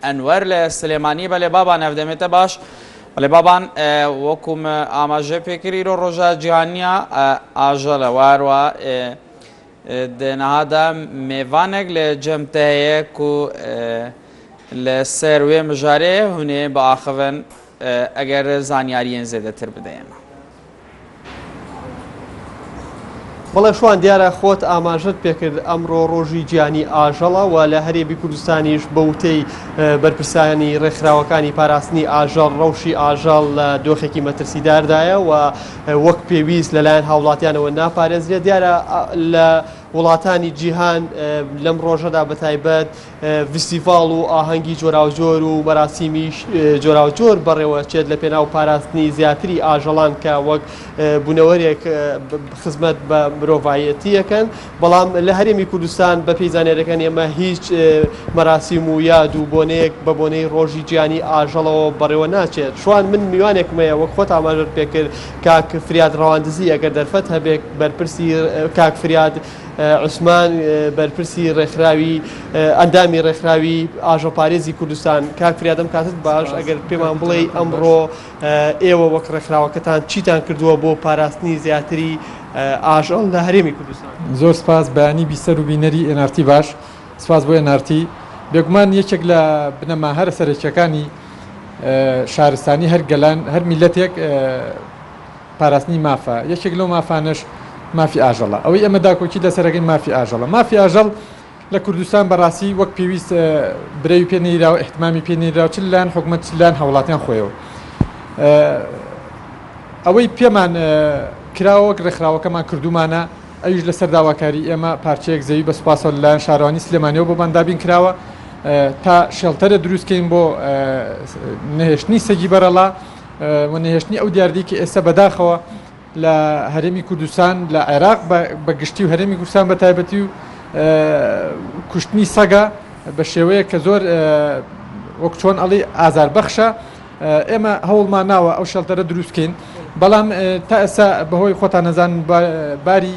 ئەنوەر لە سلێمانی بەلێ بابان ئەف دەمێتە باش بەڵێ بابان وەکوم ئاماژە پێکرد ئیرۆ ڕۆژە جیهانیە ئاژەڵە واروە دنهادا مێوانێک لە جەمتە هەیە کو لە سەر وێ مژارێ هونێ بئاخڤن ئەگەر زانیاریێن زێدەتر بدەێمە. بەڵێ شوان دیارە خۆت ئاماژەت پێکرد ئەمڕۆ ڕۆژی جیهانی ئاژەڵە و لە هەرێمی کوردستانیش بە وتەی بەرپرسانی ڕێکخراوەکانی پاراستنی ئاژەڵ ڕەوشی ئاژەڵ لە دۆخێکی مەترسیداردایە و وەک پێویست لەلایەن هاوڵاتیانەوە ناپارێزرێت دیارە لە وڵاتانی جیهان لەم ڕۆژەدا بەتایبەت ڤیستیڤاڵ و ئاهەنگی جۆراوجۆر و مەراسیمی جۆراوجۆر بەڕێوەچێت لە پێناو پاراستنی زیاتری ئاژەڵان کە وەک بوونەوەرێک خزمەت بە مرۆڤایەتی ئەکەن، بەڵام لە هەرێمی کوردستان بەپێی زانیاریەکانی ئێمە هیچ مەراسیم و یاد و بۆنەیەک بە بۆنەی ڕۆژی جیهانی ئاژەڵەوە بەڕێوە ناچێت. شوان من میوانێکم هەیە وەک خۆت ئاماژەت پێکرد کاک فریاد ڕەواندزی ئەگەر دەرفەت هەبێت بەرپرسی کاک فریاد عوسمان بەرپرسی ڕێکخراوی ئەندامی ڕێکخراوی ئاژەڵپارێزی کوردستان کاک فریاد ئەم کاتت باش ئەگەر پێمان بڵێی ئەمڕۆ ئێوە وەک ڕێکخراوەکەتان چیتان کردووە بۆ پاراستنی زیاتری ئاژەڵ لە هەرێمی کوردستان؟ زۆر سپاس بەیانی بیسەر و بینەری ئێن ئار تی باش سپاس بۆ ئێن ئار تی بێگومان یەکێک لە بنەما هەرە سەرەکیەکانی شارستانی هەر گەلان هەر میلەتێک پاراستنی مافە، یەکێک لەو مافانەش مافی ئاژەڵە. ئەوەی ئێمە داکۆکی لەسەرەکەین مافی ئاژەڵە. مافی ئاژەڵ لە کوردستان بەڕاستی وەک پێویست برەوی پێ نەیراوە، ئیهتمامی پێ نەیراوە چ لەلایەن حکومەت چ لەلایەن هاوڵاتیان خۆیەوە. ئەوەی پێمان کراوە وەک ڕێکخراوەکەمان کردوومانە، ئەویش لەسەر داواکاری ئێمە پارچەیەک زەوی بە سوپاسەوە لەلایەن شارەوانی سلێمانیەوە بۆمان دابین کراوە تا شێڵتەرە دروستکەین بۆ نەهێشتنی سەگی بەرەڵا. و نەهێشتنی ئەو دیاردەی کە ئێستا بەداخەوە لە هەرێمی کوردستان لە عێراق بە گشتی و هەرێمی کوردستان بە تایبەتی و کوشتنی سەگە بە شێوەیە کە زۆر وەک چۆن ئەڵی ئازار بەخشە ئێمە هەوڵمان ناوە ئەو شەڵتەرە دروستکەین بەڵام تا ئێستا بەهۆی خۆتان نەزان باری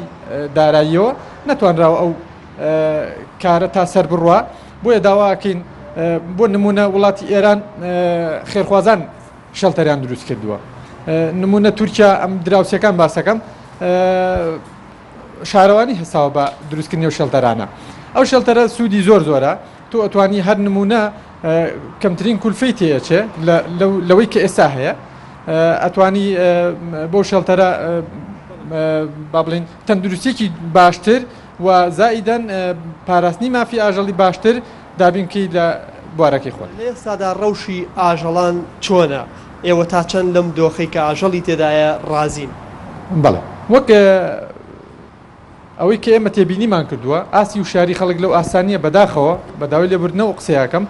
داراییەوە نەتوانراوە ئەو کارە تا سەر بڕوا بۆیە داواکەین بۆ نمونە وڵاتی ئێران خێرخوازان شێڵتەریان دروست کردووە نمونە تورکیا ئەم دراوسەکان باسەکەم شارەوانی هەساوە بە دروستکردنی و شێڵتەرانە ئەو شێڵتەرە سوودی زۆر زۆرە تۆ ئەتوانی هەر نمونە کەمترین کولفەی تێەچێ لەوەی کە ئێستا هەیە ئەتوانی بۆ شێڵتەرە با بڵین تەندروستێکی باشتر و زائیدەن پاراستنی مافی ئاژەڵی باشتر دابین بکەی لە بوارەکەی خۆت. لە ئێستادا ڕەوشی ئاژەڵان چۆنە؟ ئێوە تا چەند لەم دۆخەی کە ئاژەڵی تێدایە ڕازین؟ بەڵێ وەک ئەوەی کە ئێمە تێبینیمان کردووە ئاستی وشیاری خەڵک لەو ئاستە نییە بەداخەوە بە داوای لێبوردنەوە قسەیەکەم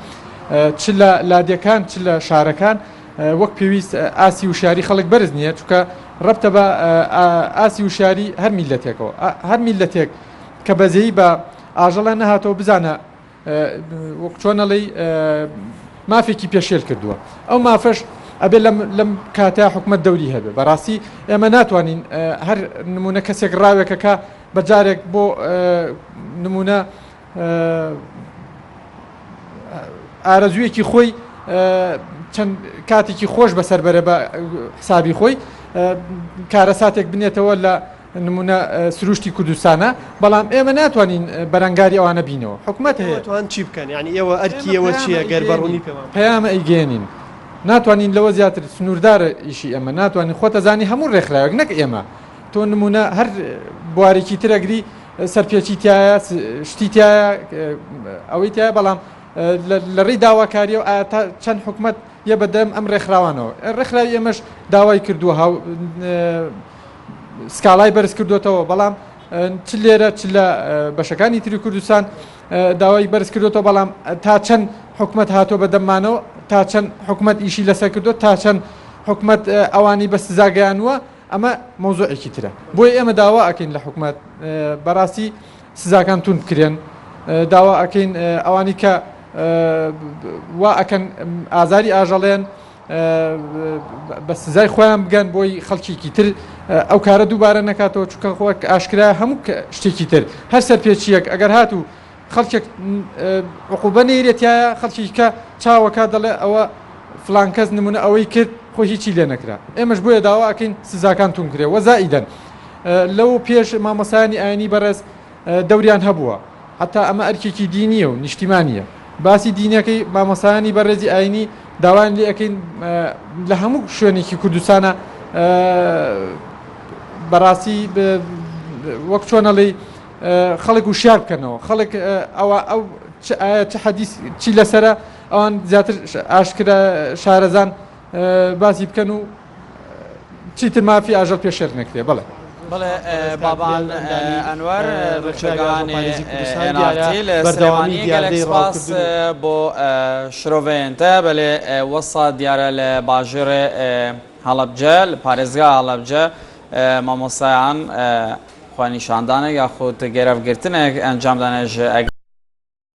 چ لە لادێکان چ لە شارەکان وەک پێویست ئاستی وشیاری خەڵک بەرز نییە چونکە ڕەبتە بە ئاستی وشیاری هەر میللەتێکەوە هەر میللەتێک کە بەزەیی بە ئاژەڵە نەهاتەوە بزانە وەک چۆن ئەڵێی مافێکی پێشێل کردووە ئەو مافەش ئەبێ لەم لەم کاتە حکومت دەوری هەبێ بەڕاستی ئێمە ناتوانین هەر نمونە کەسێک ڕاوێکەکە بە جارێک بۆ نمونە ئارەزوویەکی خۆی چەند کاتێکی خۆش بەسەر بەرە بە حسابی خۆی کارەساتێک بنێتەوە لە نمونە سروشتی کوردستانە بەڵام ئێمە ناتوانین بەرەنگاری ئەوانە بینەوە حکومت هەیە توان چی بکەن یعنی ئێوە ئەرکی ئێوە چییە گەر بەڕوونی پێمان پەیامە ئەیگەێنین ناتوانین لەوە زیاتر سنووردارە ئیشی ئێمە ناتوانین خۆتەزانی هەموو ڕێکخراوێک نەک ئێمە تۆ نمونە هەر بوارێکی ترەگری سەرپێچی تایە شتی تایە ئەوەی تایە بەڵام لە ڕێی داواکاریەوە ئایا تا چەند حکومت یە بەدەم ئەم ڕێکخراوانەوە ڕێکخراوی ئێمەش داوای کردووە هاو سکاڵای بەرز کردوێتەوە بەڵام چ لێرە چ لە بەشەکانی تری کوردستان داوای بەرز کردوێتەوە بەڵام تا چەند حکومت هاتووە بە دەممانەوە تا چەند حکومت ئیشی لەسەر کردو تا چەند حکومت ئەوانی بە سزاگەیانوە ئەمە مەوزوعێکی ترە بۆیە ئێمە داوا ئەکەین لە حکومەت بەڕاستی سزاکان توند بکرێن داوا ئەکەین ئەوانی کە وا ئەکەن ئازاری ئاژەڵێن بە سزای خۆیان بگەن بۆی خەڵکیکی تر ئەو کارە دووبارە نەکاتەوە چونکە خۆک ئاشکرا هەموو شتێکی تر هەر سەرپێچیەک ئەگەر هاتوو. خەڵکێک عقوبە نەیرێ تایە خەڵکی کە چاوەکە دەڵێ ئەوە فلان کەس نمونە ئەوەی کرد خۆ هیچی لێ نەکرا ئێمەش بۆیە داوا ئەکەین سزاکان تون کرێ وە زائیدەن لەو پێش مامۆستایانی ئاینی بەڕێز دەوریان هەبووە حتا ئەمە ئەرکێکی دینیە و نیشتیمانیە باسی دینەکەی مامۆستایانی بەڕێزی ئاینی داوایان لێ ئەکەین لە هەموو شوێنێکی کوردستانە بەڕاستی وەک چۆنەڵی خەڵک وشیار بکەنەوە خەڵک ئەوە ئەو چ ئایا چ حەدیس چی لەسرە ئەوان زیاتر ئاشکرا شارەزان باسی بکەن و چیتر مافی ئاژەڵ پێشێل نەکرێ بەڵێ. بەڵێ بابان ئەنوەر نوچەگانی ئێن ئاڕ تی لە سلێمانی گەلەک سپاس بۆ شرۆڤەیەن تە بەلێ وەسا دیارە لە باژێڕێ هەڵەبجە لە پارێزگا هەڵەبجە مامۆستایان خوانیشاندانێک یاخود گەرەڤگرتنێک ئەنجامدانێ ژ.